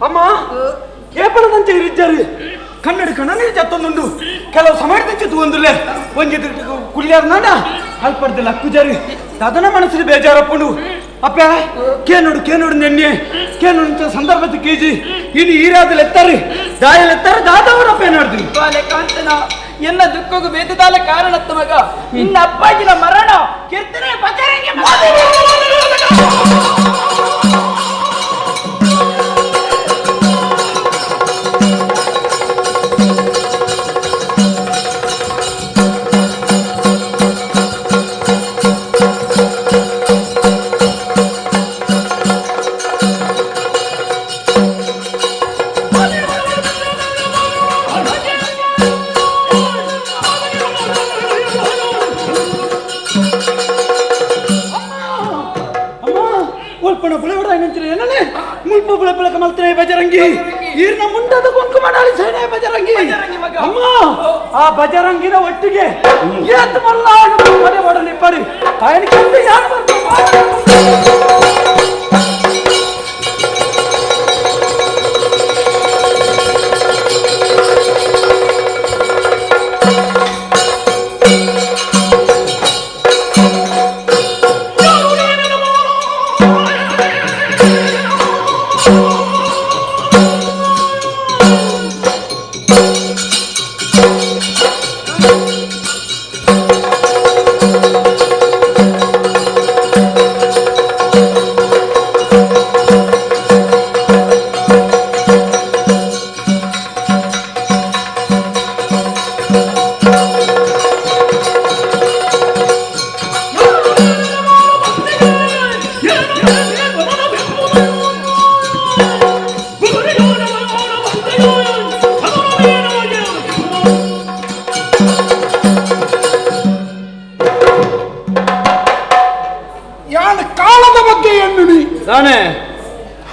ಅಮ್ಮ ಏಪಣದಂಚೆ ಇರಿಜ್ಜಾರು ಕನ್ನಡ ಕಣ್ಣನೇ ಚತ್ತೊಂದುಂಡು ಕೆಲವು ಸಮಯದಂಚೆ ತೂವೊಂದುಲ್ಲೆ ಒಂಜಿ ಕುಲ್ಯಾರ್ನಾಡ ಅಲ್ಪಡ್ದು ಲಕ್ಕುಜಾರು ತದನ ಮನಸ್ಸು ಬೇಜಾರಪ್ಪುಂಡು ಅಪ್ಪ ಕೇನೋಡು ಕೇನೋಡು ನೆನ್ನೆ ಕೇನೋಡು ಸಂದರ್ಭದ ಕೇಜಿ ಇನ್ನು ಈರಾದಲ್ಲಿ ಎತ್ತಾರೆ ದಾಯಲ್ಲಿ ಎತ್ತಾರೆ ದಾದವರಪ್ಪ ಏನಾಡ್ದು ಬಾಲೆ ಕಾಂತನ ಎನ್ನ ದುಃಖಕ್ಕೂ ಬೇತದಾಲ ಕಾರಣತ್ತ ಮಗ ನಿನ್ನ ಅಪ್ಪಾಜಿನ ಮರಣ ಕೀರ್ತನೆ ಬಜರಂಗಿ ಬಜರಂಗಿ ಈರ್ನ ಮುಂಡದ ಕೊಂಕು ಮಾಡಾಳಿ ಸೇನೆ ಬಜರಂಗಿ ಅಮ್ಮ ಆ ಬಜರಂಗಿನ ಒಟ್ಟಿಗೆ ಏತ್ ಮಲ್ಲ ಮನೆ ಒಡಲಿ ಪಡಿ ತಾಯನ ಯಾರು ಬರ್ತಾರೆ.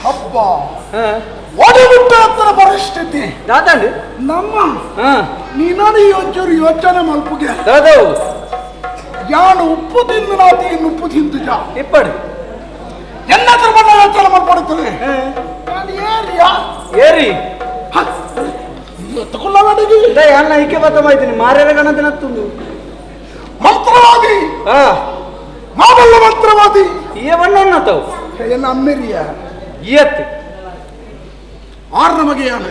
ಹಬ್ಬ ಒಡಬಿಟ್ಟ ಪರಿಸ್ಥಿತಿ ದಾದಾಂಡು ನಮ್ಮ ನೀನಾನು ಯೋಚರು ಯೋಚನೆ ಮಲ್ಪುಗೆ ದಾದವು ಯಾನು ಉಪ್ಪು ತಿಂದು ನಾತಿ ಉಪ್ಪು ತಿಂದು ಜಾ ಇಪ್ಪಡು ಎಲ್ಲ ಬಣ್ಣ ಯೋಚನೆ ಮಲ್ಪಡುತ್ತದೆ ನಾನು ಏರಿಯಾ ಏರಿ ತಗೊಳ್ಳಬೇಡಿ ಅನ್ನ ಇಕ್ಕೆ ಬತ್ತ ಮಾಯ್ತೀನಿ ಮಾರ್ಯಾರ ಗಣತಿನ ತುಂದು ಮಂತ್ರವಾದಿ ಮಾಮಲ್ಲ ಮಂತ್ರವಾದಿ ಈ ಬಣ್ಣ ತಾವು ಎಲ್ಲ ಅಮ್ಮೆರಿಯ ಇಯತ್ತು ಆರ್ ನಮಗೆ ಯಾನ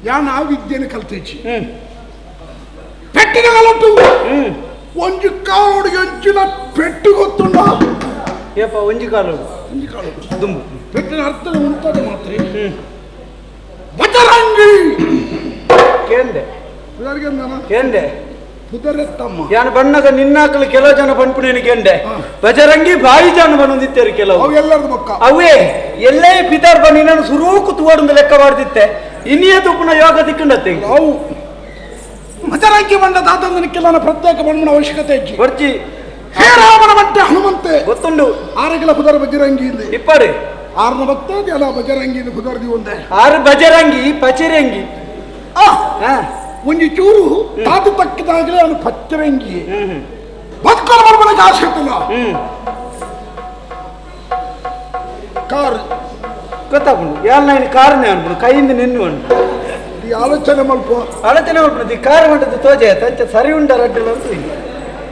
ಯಾನ ಆ ವಿದ್ಯೆಯನ್ನು ಕಲ್ತಿಚ್ಚಿ ಪೆಟ್ಟಿನ ಕಲಟು ಒಂಜಿ ಕಾಲೋಡು ಎಂಚಿನ ಪೆಟ್ಟು ಗೊತ್ತುಂಡ ಏಪ ಒಂಜಿ ಕಾಲೋಡು ಒಂಜಿ ಕಾಲೋಡು ದುಂಬು ಪೆಟ್ಟಿನ ಅರ್ಥ ಉಂಟದೆ ಮಾತ್ರ ಬಜರಂಗಿ ಕೇಂದೆ ಕೇಂದೆ ಪುದರೆತ್ತಮ್ಮ ಯಾನ ಬಣ್ಣದ ನಿನ್ನಾಕಲು ಕೆಲವು ಜನ ಬಣ್ಪುಣೇನು ಕೇಂದೆ ಬಜರಂಗಿ ಬಾಯಿ ಜನ ಬಂದಿತ್ತೇರು ಕೆಲವು ಅವು ಎಲ್ಲರದು ಬೊಕ್ಕ ಅವೇ ಎಲ್ಲೇ ಪಿತಾರ್ ಬನ್ನಿ ನಾನು ಸುರೂಕು ತುವಾಡೊಂದು ಲೆಕ್ಕ ಮಾಡ್ದಿತ್ತೆ ಇನ್ನಿಯ ತುಪ್ಪನ ಯೋಗ ದಿಕ್ಕಂಡತ್ತೆ ಅವು ಬಜರಂಗಿ ಬಣ್ಣ ದಾತಂದನಿಕ್ಕೆಲ್ಲ ಪ್ರತ್ಯೇಕ ಬಣ್ಣನ ಅವಶ್ಯಕತೆ ಇಜ್ಜಿ ಬರ್ಜಿ ಹೇ ರಾಮನ ಬಟ್ಟೆ ಹನುಮಂತೆ ಗೊತ್ತುಂಡು ಆರಗಿಲ ಪುದರ್ ಬಜರಂಗಿ ಇಂದೆ ಇಪ್ಪಡು ಆರ್ನ ಭಕ್ತ ಅಲ್ಲ ಬಜರಂಗಿ ಪುದರ್ದಿ ಒಂದೇ ಆರು ಬಜರಂಗಿ ಪಚರಂಗಿ ಒಂಜಿ ಚೂರು ತಾತು ತಕ್ಕಿದಾಗಲೇ ಅವನು ಪಚ್ಚರಂಗಿ ಬದುಕಲು ಬರ್ಬಳಕ್ಕೆ ಆಸೆ ಇತ್ತಲ್ಲ ಕಾರ್ ಗೊತ್ತಾಗುಂಡು ಯಾಲ್ ನಾನು ಕಾರನೇ ಅನ್ಬಿಡು ಕೈಯಿಂದ ನಿನ್ನು ಉಂಟು ಈ ಆಲೋಚನೆ ಮಲ್ಪ ಆಲೋಚನೆ ಮಲ್ಪು ಕಾರ್ ಮಂಟದ ತೋಜೆ ತಂಚ ಸರಿ ಉಂಡ ರಡ್ಡಲ ಅಂತ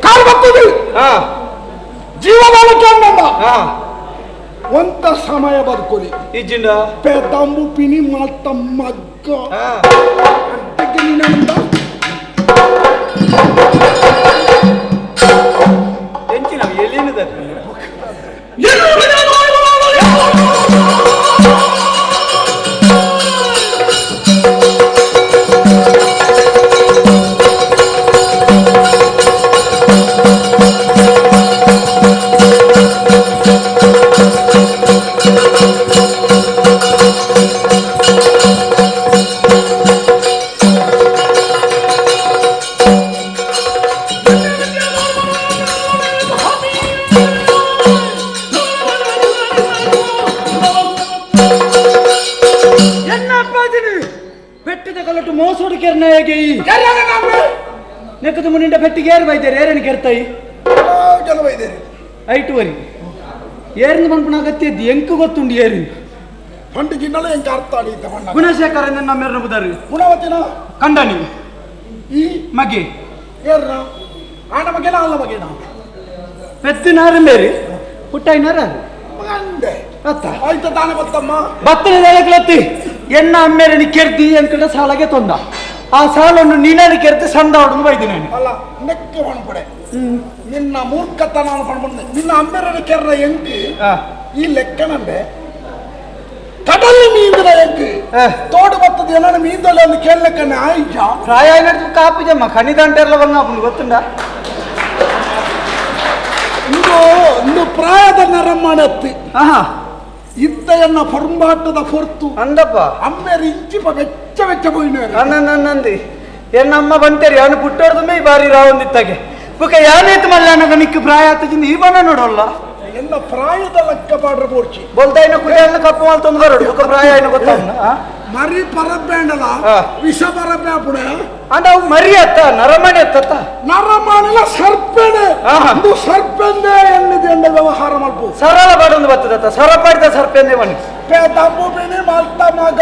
ಕಾರ್ ಬರ್ತದೆ ಹಾ ಜೀವಮಾನಕ್ಕೆ ಅನ್ನಲ್ಲ ಹಾ ಒಂತ ಸಮಯ ಬದುಕೊಲಿ ಇಜ್ಜಿಂಡ ಪೆದಂಬು ಪಿನಿ ಮಾತ ಮಗ್ಗ ಅಂಟಕ್ಕೆ ನೀನಂದ ಎಂಚಿನ ಎಲ್ಲಿನ ಪೆಟ್ಟದ ಕಲಟು ಮೋಸೋಡು ಕೆರ್ನ ಹೇಗೆ ಈ ನೆಕ್ಕದ ಮುನಿಂಡ ಪೆಟ್ಟಿಗೆ ಏರು ಬೈದೇರಿ ಏರని ಕೆರ್ತಾಯಿ ಜನ ಬೈದೇರಿ ಐಟು ವರಿ ಏರಿಂದ ಪನ್ಪುನ ಅಗತ್ಯ ಇದ್ದು ಎಂಕು ಗೊತ್ತುಂಡು ಏರು ಪಂಡು ಜಿನ್ನಲ ಎಂಕ ಅರ್ಥ ಆಡೀತ ಬಣ್ಣ ಗುಣಶೇಖರ ನಮ್ಮ ಬುದಾರು ಗುಣವತಿನ ಕಂಡನಿ ಈ ಮಗೆ ಏರ್ನ ಆಣ ಮಗೇನ ಅಲ್ಲ ಮಗೇನ ಪೆತ್ತಿನಾರ ಮೇರಿ ಪುಟ್ಟಾಯಿನಾರ ಮಗಂದೆ ಅತ್ತ ಆಯ್ತ ತಾನೆ ಬತ್ತಮ್ಮ ಬತ್ತನ ದಳಕ್ಲತ್ತಿ ಎನ್ನ ಅಮ್ಮೇರನಿ ಕೆರ್ದಿ ಎಂಕಡ ಸಾಲಗೆ ತೊಂದ ಆ ಸಾಲನ್ನು ನೀನಾರಿ ಕೆರ್ತಿ ಸಂದ ಹೊಡೆದು ಬೈದಿ ನಾನು ಅಲ್ಲ ನೆಕ್ಕೆ ಪಣಪಡೆ ನಿನ್ನ ಮೂರ್ಖತನ ಪಣ್ಪುಂಡೆ ನಿನ್ನ ಅಮ್ಮೇರನ ಕೆರ್ನ ಎಂಕ್ ಈ ಲೆಕ್ಕನಂಬೆ ಕಡಲ್ ಮೀಂದಿನ ಎಂಕ್ ತೋಡು ಬತ್ತದ ಎಲ್ಲ ಮೀಂದೊಲೆ ಒಂದು ಕೇಳಲೆಕ್ಕನೆ ಆಯ್ಜ ಪ್ರಾಯ ಕಾಪು ಜಮ್ಮ ಕಣಿದಂಟೆಲ್ಲ ಬಂದ ಗೊತ್ತುಂಡ ಇಂದು ಇಂದು ಪ್ರಾಯದ ನರಮಾಣತ್ತಿ ಆಹಾ ಇತ್ತ ಎನ್ನ ಪೊರಂಬಾಟದ ಪೊರ್ತು ಅಂದಪ್ಪ ಅಮ್ಮೇರು ಇಂಚಿಪ ವೆಚ್ಚ ವೆಚ್ಚ ಪೋಯಿನ ಅನ್ನಂದಿ ಎನ್ನಮ್ಮ ಬಂತೇರಿ ಅವನು ಪುಟ್ಟೋರ್ದುಮೆ ಈ ಬಾರಿ ರಾವೊಂದಿತ್ತಾಗೆ ಬುಕ್ಕ ಯಾನೇತು ಮಲ್ಲಾನಗ ನಿಕ್ಕು ಪ್ರಾಯ ಆತಜಿಂದ ಈ ಬಣ್ಣ ನೋಡೋಲ್ಲ ಎನ್ನ ಪ್ರಾಯದ ಲೆಕ್ಕ ಪಾಡ್ರ ಬೋಡ್ಚಿ ಬೋಲ್ತಾಯಿನ ಕುರಿಯನ್ನ ಕಪ್ಪು ಮಾಲ್ ತಂದು ಬರೋಡು ಬುಕ್ಕ ಪ್ರಾಯ ಏನು ಗೊತ್ತಾಗ ಮರಿ ಪರಬ್ಯಾಂಡಲ ವಿಷ ಪರಬ್ಯಾಪುಡ ಅಂಡ ಅವು ಮರಿ ಅತ್ತ ನರಮಣಿ ಅತ್ತ ನರಮಾಣಿಲ ಸರ್ಪೆಣೆ ಇದು ಸರ್ಪೆಂದೇ ಎನ್ನಿದೆ ಎಂದ ವ್ಯವಹಾರ ಮಲ್ಪು ಸರಳ ಬಾಡೊಂದು ಬರ್ತದತ್ತ ಸರಪಾಡಿದ ಸರ್ಪೆಂದೇ ಬಣ್ಣಿ ಪೇ ತಪ್ಪು ಪಿಣಿ ಮಲ್ತ ಮಗ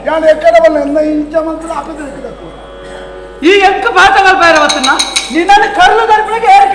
ಯಾನ್ ಎಕ್ಕಡ ಬಲ್ಲ ಎನ್ನ ಇಂಚ ಮಂತ್ರ ಅಪದ ಈ ಎಂಕ ಪಾಠಗಳು ಬೇರೆ ಬತ್ತನ ನಿನ್ನನ್ನು ಕರ್ಲು ದರ್ಪಣಕ್ಕೆ ಏರ್